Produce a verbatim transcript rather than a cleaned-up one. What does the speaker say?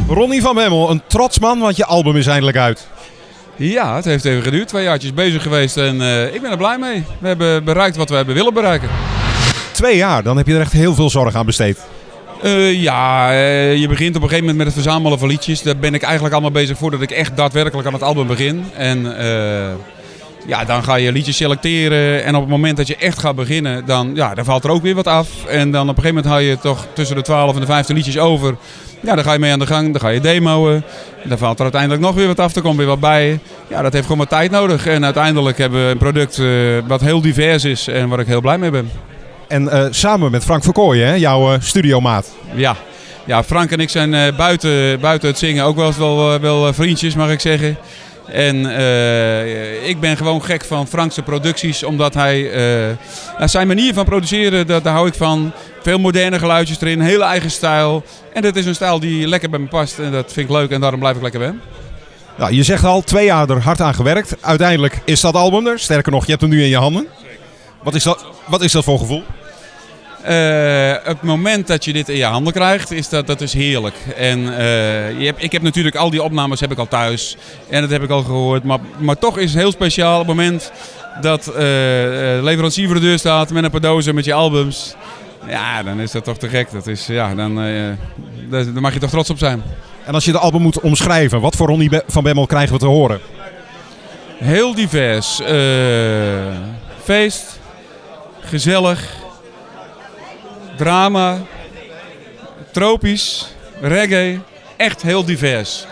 Ronnie van Bemmel, een trots man, want je album is eindelijk uit. Ja, het heeft even geduurd. Twee jaartjes bezig geweest en eh, ik ben er blij mee. We hebben bereikt wat we hebben willen bereiken. Twee jaar, dan heb je er echt heel veel zorg aan besteed. Eh, ja, eh, je begint op een gegeven moment met het verzamelen van liedjes. Daar ben ik eigenlijk allemaal bezig voordat ik echt daadwerkelijk aan het album begin. En eh, ja, dan ga je liedjes selecteren. En op het moment dat je echt gaat beginnen, dan, ja, dan valt er ook weer wat af. En dan op een gegeven moment hou je toch tussen de twaalf en de vijftien liedjes over. Ja, dan ga je mee aan de gang, dan ga je demoen. Dan valt er uiteindelijk nog weer wat af, er komt weer wat bij. Ja, dat heeft gewoon wat tijd nodig. En uiteindelijk hebben we een product eh, wat heel divers is en waar ik heel blij mee ben. En eh, samen met Frank Verkooyen, hè, jouw eh, studiomaat. Ja. Ja, Frank en ik zijn eh, buiten, buiten het zingen ook wel eens wel, eh, wel eh, vriendjes, mag ik zeggen. En eh, ik ben gewoon gek van Frankse producties, omdat hij... eh, nou, zijn manier van produceren, dat, daar hou ik van. Veel moderne geluidjes erin, hele eigen stijl. En dat is een stijl die lekker bij me past en dat vind ik leuk en daarom blijf ik lekker bij hem. Nou, je zegt al, twee jaar er hard aan gewerkt. Uiteindelijk is dat album er. Sterker nog, je hebt hem nu in je handen. Wat is dat, wat is dat voor gevoel? Eh, het moment dat je dit in je handen krijgt, is dat, dat is heerlijk. En eh, je hebt, ik heb natuurlijk al die opnames heb ik al thuis. En dat heb ik al gehoord. Maar, maar toch is het heel speciaal op het moment dat eh, eh, de leverancier voor de deur staat met een paar dozen met je albums. Ja, dan is dat toch te gek. Dat is, ja, dan, eh, daar, daar mag je toch trots op zijn. En als je het album moet omschrijven, wat voor Ronnie Be- van Bemmel krijgen we te horen? Heel divers. Eh, feest, gezellig, drama, tropisch, reggae. Echt heel divers.